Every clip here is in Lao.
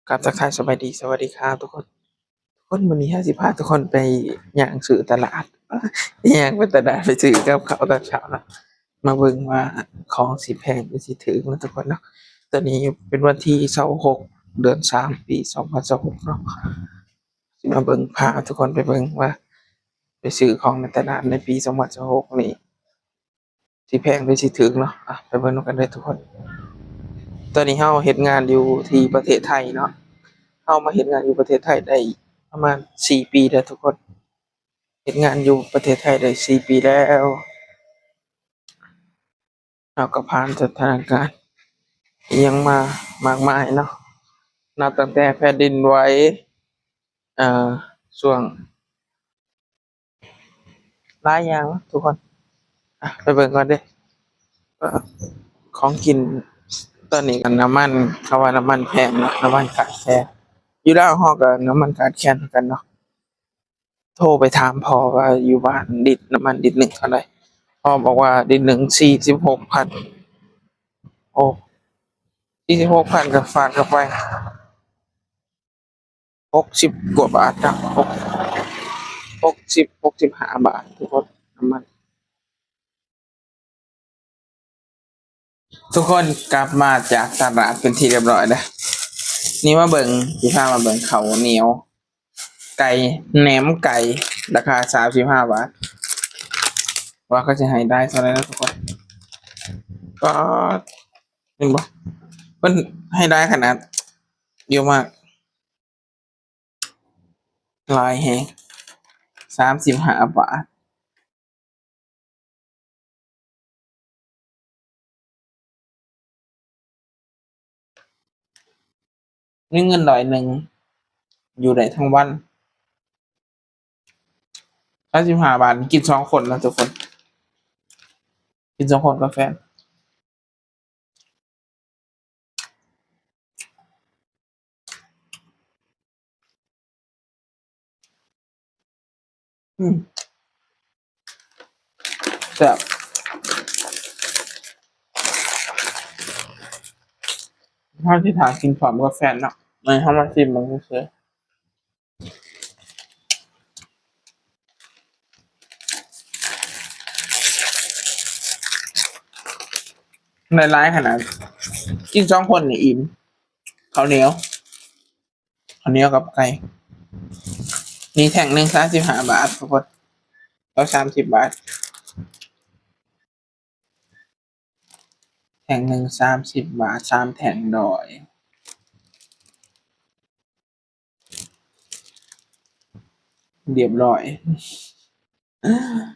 ກາບທັກທາຍສະບາຍດີ ສະຫວັດດີຄັບທຸກຄົນ. ທຸກຄົນ ມື້ນີ້ເຮົາຊິພາທຸກຄົນໄປຍ່າງຊື້ຕະຫຼາດ ຍ່າງໄປຕະຫຼາດ ໄປຊື້ກັບເຂົ້າຕອນເຊົ້າເນາະ. ມາເບິ່ງວ່າຂອງຊິແພງຫຼືຊິຖືກເນາະທຸກຄົນເນາະ. ຕອນນີ້ເປັນວັນທີຊາວຫົກ ເດືອນສາມ ປີສອງພັນຊາວຫົກເນາະ. ຊິມາເບິ່ງ ພາທຸກຄົນໄປເບິ່ງວ່າໄປຊື້ຂອງໃນຕະຫຼາດໃນປີສອງພັນຊາວຫົກນີ້ ຊິແພງຫຼືຊິຖືກເນາະ. ອ່ະ ໄປເບິ່ງນຳກັນເດີທຸກຄົນ. ຕອນນີ້ເຮົາເຮັດງານຢູ່ທີ່ປະເທດໄທເນາະ. ເຮົາມາເຮັດງານຢູ່ປະເທດໄທໄດ້ປະມານສີ່ປີແລ້ວທຸກຄົນ. ເຮັດງານຢູ່ປະເທດໄທໄດ້ສີ່ປີແລ້ວ. ເຮົາກໍຜ່ານສະຖານະການອີ່ຫຍັງມາມາກມາຍເນາະ. ນັບຕັ້ງແຕ່ແຜ່ນດິນໄຫວ ເອີ ຊ່ວງ ຫຼາຍຢ່າງເນາະທຸກຄົນ. ອ່ະ ໄປເບິ່ງກ່ອນເດ້. ເອີ ຂອງກິນຕອນນີ້ກໍນ້ຳມັນ ເຂົາວ່ານ້ຳມັນແພງເນາະ, ນ້ຳມັນຂາດແຄນ. ຢູ່ລາວເຮົາກໍນ້ຳມັນຂາດແຄນຄືກັນເນາະ. ໂທໄປຖາມພໍ່ວ່າຢູ່ບ້ານລິດ ນ້ຳມັນລິດໜຶ່ງເທົ່າໃດ? ພໍ່ບອກວ່າລິດໜຶ່ງສີ່ສິບຫົກພັນ. ໂອ້ ສີ່ສິບຫົກພັນກໍຟາດເຂົ້າໄປ ຫົກສິບກວ່າບາດເນາະ, ຫົກ ຫົກສິບ ຫົກສິບຫ້າບາດທຸກຄົນ ນ້ຳມັນ. ທຸກຄົນ ກັບມາຈາກຕະຫຼາດເປັນທີ່ຮຽບຮ້ອຍແລ້ວ. ນີ້ມາເບິ່ງ ຊິພາມາເບິ່ງເຂົ້າໜຽວ ໄກ່ ແໜມໄກ່ ລາຄາສາມສິບຫ້າບາດ. ວ່າເຂົາຊິໃຫ້ຫຼາຍເທົ່າໃດນະທຸກຄົນ. ກໍ ເຫັນບໍ່ ເພິ່ນໃຫ້ຫຼາຍຂະໜາດ ເຍອະມາກ. ຫຼາຍແຮງ ສາມສິບຫ້າບາດ. ມີເງິນຮ້ອຍໜຶ່ງ ຢູ່ໄດ້ທັງວັນ. ສາມສິບຫ້າບາດ ກິນສອງຄົນນະທຸກຄົນ, ກິນສອງຄົນກັບແຟນ. ອືມ ແຊບ. ເຮົາຊິຖ້າກິນພ້ອມກັບແຟນເນາະ, ອັນນີ້ເຮົາມາຊີມເບິ່ງຊື່ໆ. ໄດ້ຫຼາຍຂະໜາດ ກິນສອງຄົນນີ້ອີ່ມ. ເຂົ້າໜຽວ ເຂົ້າໜຽວກັບໄກ່ ນີ້ແທ່ງໜຶ່ງສາມສິບຫ້າບາດທຸກຄົນ, ເອົາສາມສິບບາດ. ແທ່ງໜຶ່ງສາມສິບບາດ ສາມແທ່ງຮ້ອຍ. ຮຽບຮ້ອຍ.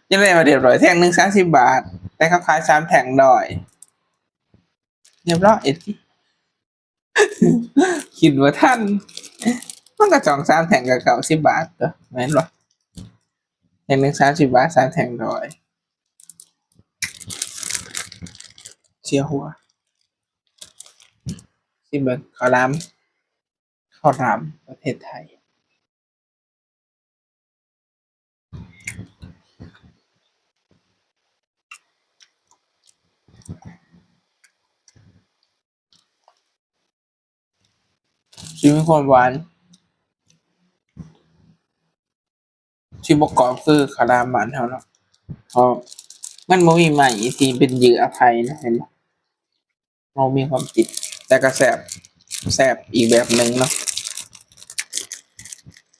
ຈັ່ງໃດວ່າຮຽບຮ້ອຍ? ແທ່ງໜຶ່ງສາມສິບບາດ ແຕ່ເຂົາຂາຍສາມແທ່ງຮ້ອຍ. ຮຽບຮ້ອຍຕິ. ຄິດບໍ່ທັນ. ມັນກໍສອງສາມແທ່ງກໍເກົ້າສິບບາດຕົວະ ແມ່ນບໍ່? ແທ່ງໜຶ່ງສາມສິບບາດ ສາມແທ່ງຮ້ອຍ. ເສຍຫົວ. ຊິເບິ່ງເຂົ້າຫຼາມ ເຂົ້າຫຼາມປະເທດໄທ. ຊິມີຄວາມຫວານ ຊິບໍ່ກອບຄືເຂົ້າຫຼາມບ້ານເຮົາເນາະ, ເພາະມັນບໍ່ມີໄມ້ທີ່ເປັນເຫຍື່ອໄຜ່ນະ ເຫັນບໍ່? ເຮົາມີຄວາມຕິດ ແຕ່ກໍແຊບ ແຊບອີກແບບໜຶ່ງເນາະ,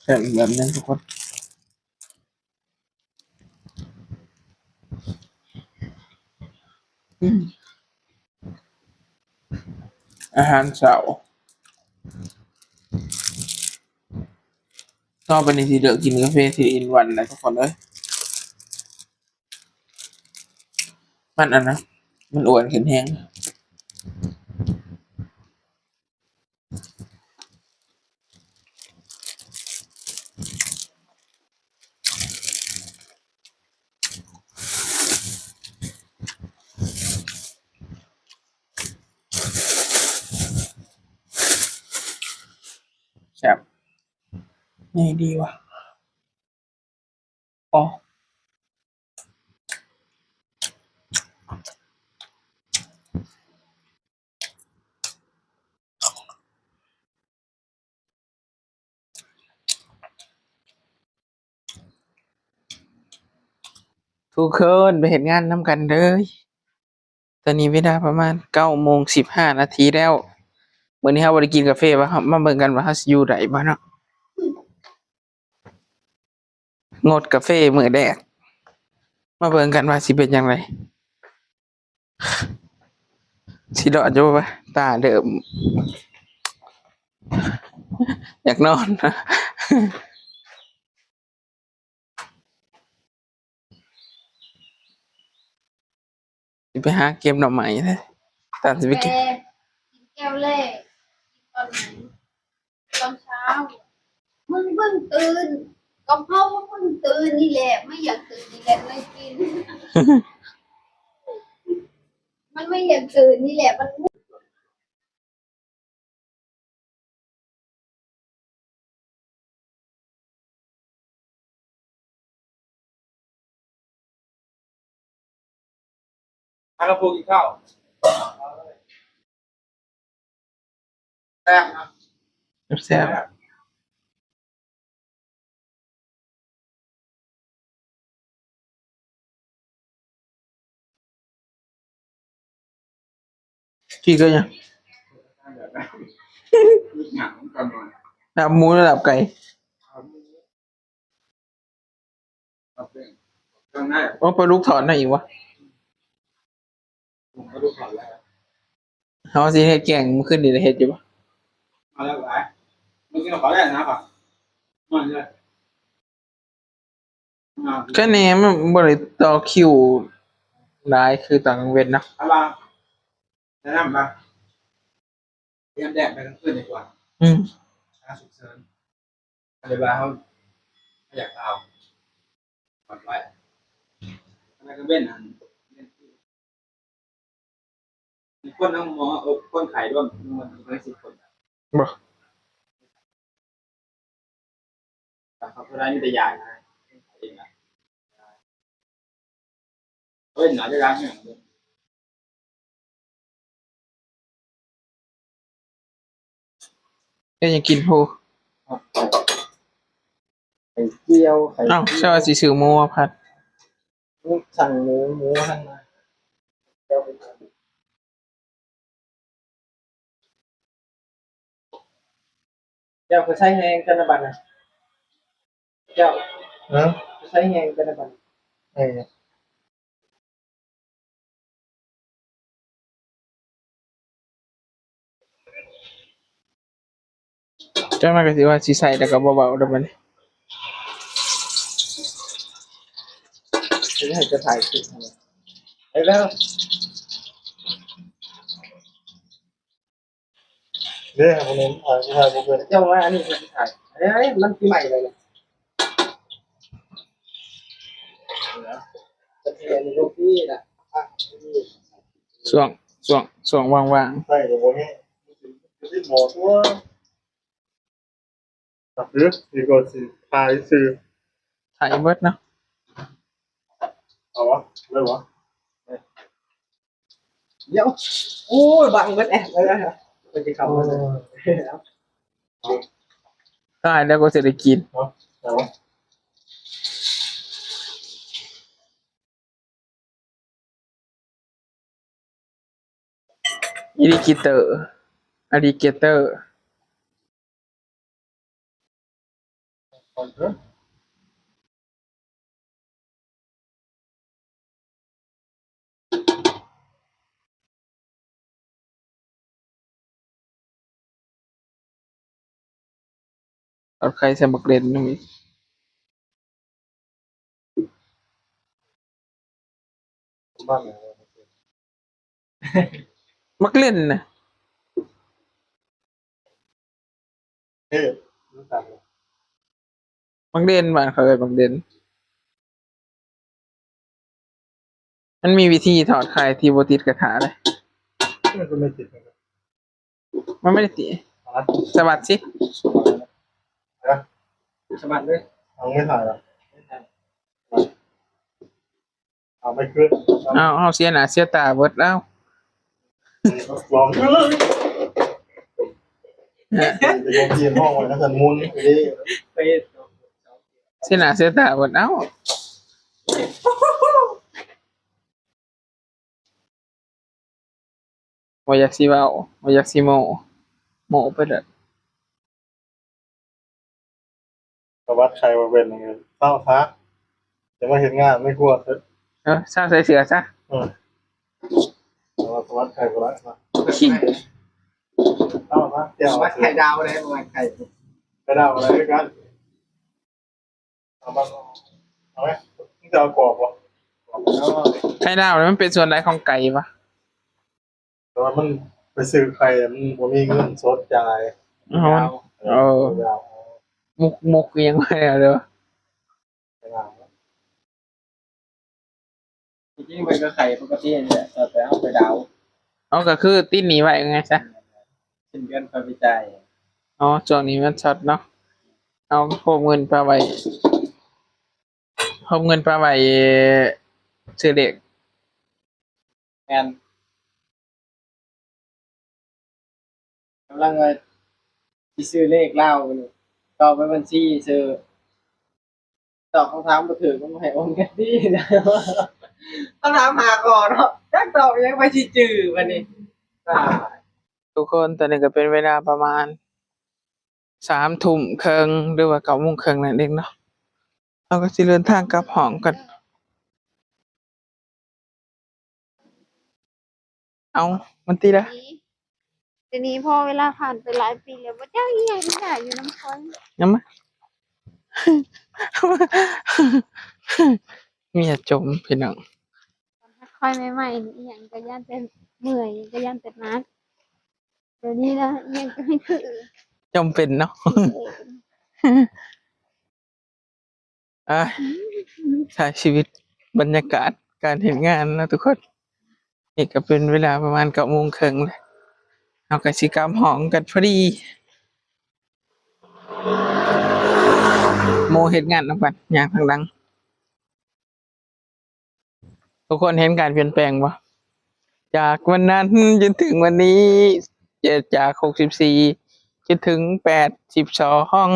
ແຊບອີກແບບໜຶ່ງທຸກຄົນ. ອືມ ອາຫານເຊົ້າ. ຕໍ່ໄປນີ້ຊິເລີກກິນກາເຟ three in one ແລ້ວທຸກຄົນເອີຍ. ມັນອັນນະ ມັນອ້ວນຂຶ້ນແຮງ. ແຊບ ໃຫຍ່ດີວ່າ. ອໍ ທຸກຄົນໄປເຮັດງານນຳກັນເດີ. ຕອນນີ້ເວລາປະມານເກົ້າໂມງສິບຫ້ານາທີແລ້ວ. ມື້ນີ້ເຮົາບໍ່ໄດ້ກິນກາເຟ ວ່າເຮົາ ມາເບິ່ງກັນວ່າເຮົາຊິຢູ່ໄດ້ບໍ່ເນາະ. ງົດກາເຟມື້ແລກ ມາເບິ່ງກັນວ່າຊິເປັນຈັ່ງໃດ. ຊິລອດຢູ່ບໍ່? ຕາເລີ່ມຢາກນອນ. ຊິໄປຫາເກັບໜໍ່ໄມ້ເດ້. ຕານຊິໄປເກັບ ແຕ່ກິນແກ້ວແລກ. ກິນຕອນໃດ? ຕອນເຊົ້າ. ມັນເພິ່ງຕື່ນ. ກໍເພາະວ່າເພິ່ງຕື່ນນີ້ແຫຼະ ມັນຢາກຕື່ນນີ້ແຫຼະ ມັນກິນ. ມັນບໍ່ຢາກຕື່ນນີ້ແຫຼະ ມັນ ພາລະພູກິນເຂົ້າ ແຊບນະ ແຊບ. ກິນກັບຫຍັງ? ລາບໝູ ຫຼື ລາບໄກ່? ໂອ້ ປາດຸກທອດນະອີກວະ. ເຮົາຊິເຮັດແກງມື້ຄືນນີ້ ໄດ້ເຮັດຢູ່ບໍ່? ເອົາແລ້ວຫຼາຍ ມື້ກິນເຂົ້າແລງນະຄັບ ນອນເລີຍ. ແຄ່ນີ້ມັນບໍ່ໄດ້ຕໍ່ຄິວຫຼາຍຄືຕອນກາງເວັນເນາະ. ເອົາວ່າ ແນະນຳວ່າ ຕຽມແດດໄປກາງຄືນດີກວ່າ. ອືມ ຖ້າສຸກເສີນ ອັນນີ້ວ່າເຮົາ ເຮົາຢາກເອົາ ປອດໄວ້ ອັນນັ້ນກາງເວັນຫັ້ນ ມີຄົນນຳໝໍ ເອີ ຄົນໄຂ້ລວມ ມີຄົນສິບຄົນ. ບໍ່ ເຂົາບໍ່ໄດ້ມີແຕ່ຢານະ ເອງນະ ເອີຍ ໜາຈະຢາກຫຍັງ. ເຮັດຫຍັງກິນພຸ້ນ? ໄຂ່ຈຽວ ໄຂ່ ອ້າວ ເຈົ້າວ່າຊິຊື້ໝູມາຜັດ. ສັ່ງໝູ ໝູຫັ້ນນະ. ເຈົ້າຄືໃຊ້ແຮງກັນນະບັດນະ ເຈົ້າ. ຮະ? ຄືໃຊ້ແຮງກັນນະບັດ. ເອີ. ເຈົ້າມາກໍຊິວ່າຊິໃສ່ ແລ້ວກໍບໍ່ເວົ້າແລ້ວບັດນີ້. ຊິໃຫ້ຈະຖ່າຍຄລິບໃຫ້ ໄປແລ້ວ. ເດ້ ອັນນີ້ຖ່າຍ ຖ່າຍບໍ່ເປັນ. ເຈົ້າວ່າອັນນີ້ເພິ່ນຊິຖ່າຍ ເອີຍ ມັນຊິໄໝ້ເລີຍນະ. ຊ່ວງ ຊ່ວງ ຊ່ວງວ່າງໆ ໃສ່ກໍບໍ່ແຫ້ງ ມັນຊິຕິດໝໍຕົວະ. ອ່ະ ຫຼື ນີ້ກໍຊິຖ່າຍຊື່ ຖ່າຍເບິດເນາະ. ເອົາວະ ໄດ້ວະ. ດຽວ ໂອ້ຍ ບັງເບິດແອະ ເອີ ເພິ່ນຊິເຂົ້າມາ. ໂອ້ຍ ຕາຍແລ້ວ ກໍຊິໄດ້ກິນ. ເອົາ ເອົາ. ອາລິເກເຕີ ອາລິເກເຕີ. ເອົາໄຂ່ໃສ່ໝາກເລັ່ນນຳອີກ. ໝາກເລັ່ນນະ ເອີ ໝາກເລັ່ນ ບ້ານເຂົາເອີ້ນໝາກເລັ່ນ. ມັນມີວິທີທອດໄຂ່ທີ່ບໍ່ຕິດກະທະເດ້. ເອີ ກໍໄມ່ຕິດ. ມັນບໍ່ໄດ້ຕິດ. ສະບັດຊິ ສະບັດເລີຍ. ເອົາໄມ່ຖ່າຍລະ ເອົາໄປຄືນ. ເອົາ ເຮົາເສຍໜ້າເສຍຕາເບິດແລ້ວ. ລອງ ເສຍໜ້າເສຍຕາເບິດແລ້ວ. ບໍ່ຢາກຊິເວົ້າ ບໍ່ຢາກຊິໂມ້ ໂມ້ໄປເລີຍ. ສະຫວັດໄຂ້ບໍ່ເປັນ ເຊົາຊະ ຈະມາເຮັດງານໃນຄົວເຖາະ. ເອີ ເຊົາໃສ່ເສື້ອຊະ. ເອີ ສະຫວັດໄຂ້ບໍ່ໄດ້ນະ ເຊົາຊະ. ສະຫວັດໄຂ້ດາວໄດ້ ບໍ່ແມ່ນໄຂ້ ໄຂ້ດາວໄດ້ຄືກັນ. ເອົາມາ ເອົາໄວ້ ມຶງຈະເອົາກອບບໍ່? ໄຂ່ດາວນີ້ມັນເປັນສ່ວນໃດຂອງໄກ່ວະ? ແຕ່ວ່າມັນໄປຊື້ໄຂ່ ມັນບໍ່ມີເງິນສົດຈ່າຍ. ເອົາ ເອີ ດາວ ມຸກ ມຸກອີ່ຫຍັງໄວ້ເດີ. ໄຂ່ດາວ ທີ່ຈິງມັນກໍໄຂ່ປົກກະຕິນີ້ແຫຼະ ແຕ່ເຮົາໄປດາວ. ເອົາ ກໍຄືຕິດໜີ້ໄວ້ໄງຊະ ສິ້ນເດືອນຄ່ອຍໄປຈ່າຍ. ອໍ ຊ່ວງນີ້ມັນຊັອດເນາະ. ເອົາ ໂຮມເງິນປະໄວ້ ໂຮມເງິນປະໄວ້ຊື້ເລກ. ແມ່ນ. ກຳລັງວ່າຊິຊື້ເລກລາວນີ້ ຕອບໃບບັນຊີຊື່ ຕອບຄຳຖາມບໍ່ຖືກ ມັນບໍ່ໃຫ້ໂອນກັນຕິ. ຄຳຖາມຫ້າຂໍ້ເນາະ ຈັກຕອບຫຍັງ ໃຜຊິຈື່ບັດນີ້. ທຸກຄົນ ຕອນນີ້ກໍເປັນເວລາປະມານສາມທຸ່ມເຄິ່ງ ຫຼືວ່າເກົ້າໂມງເຄິ່ງນັ້ນເອງເນາະ. ເຮົາກໍຊິເດີນທາງກັບຫ້ອງກັນ. ເອົາ ມັນຕິລະ ດຽວນີ້ພໍເວລາຜ່ານໄປຫຼາຍປີແລ້ວ ບໍ່ຈັກອີ່ຫຍັງອີ່ຫຍັງຢູ່ນຳຂ້ອຍ. ນຳມາ ເມຍຈົ່ມ ພີ່ນ້ອງ. ຕອນຮັກຂ້ອຍໃໝ່ໆນີ້ ອີ່ຫຍັງກໍຢ້ານແຕ່ເມື່ອຍ ກໍຢ້ານແຕ່ໜັກ. ດຽວນີ້ນະ ອີ່ຫຍັງກໍຄື ຈົ່ມເປັນເນາະ. ອ່າ ໃຊ້ຊີວິດ ບັນຍາກາດການເຮັດງານເນາະທຸກຄົນ. ນີ້ກໍເປັນເວລາປະມານເກົ້າໂມງເຄິ່ງແລ້ວ ເຮົາກໍຊິກັບຫ້ອງກັນພໍດີ. ໂມເຮັດງານນຳກັນ ຍ່າງທາງຫຼັງ. ທຸກຄົນເຫັນການປ່ຽນແປງບໍ່? ຈາກວັນນັ້ນຈົນເຖິງວັນນີ້ ຈາກຫົກສິບສີ່ຈົນເຖິງແປດສິບສອງ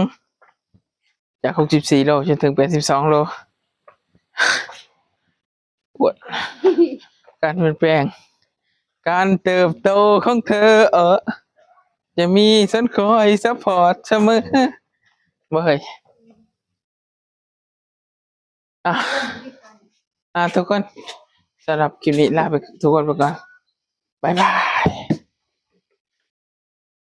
ຈາກຫົກສິບສີ່ໂລຈົນເຖິງແປດສິບສອງໂລ. ປວດ ການປ່ຽນແປງ ການເຕີບໂຕຂອງເທີ ເອີ ຈະມີສັນຄອຍຊັບພອດສະເໝີ ບໍ່ເຮີ້ຍ. ອ່າ ອ່າ ທຸກຄົນ ສຳລັບຄລິບນີ້ລາໄປ ທຸກຄົນໄປກ່ອນ ບາຍບາຍ.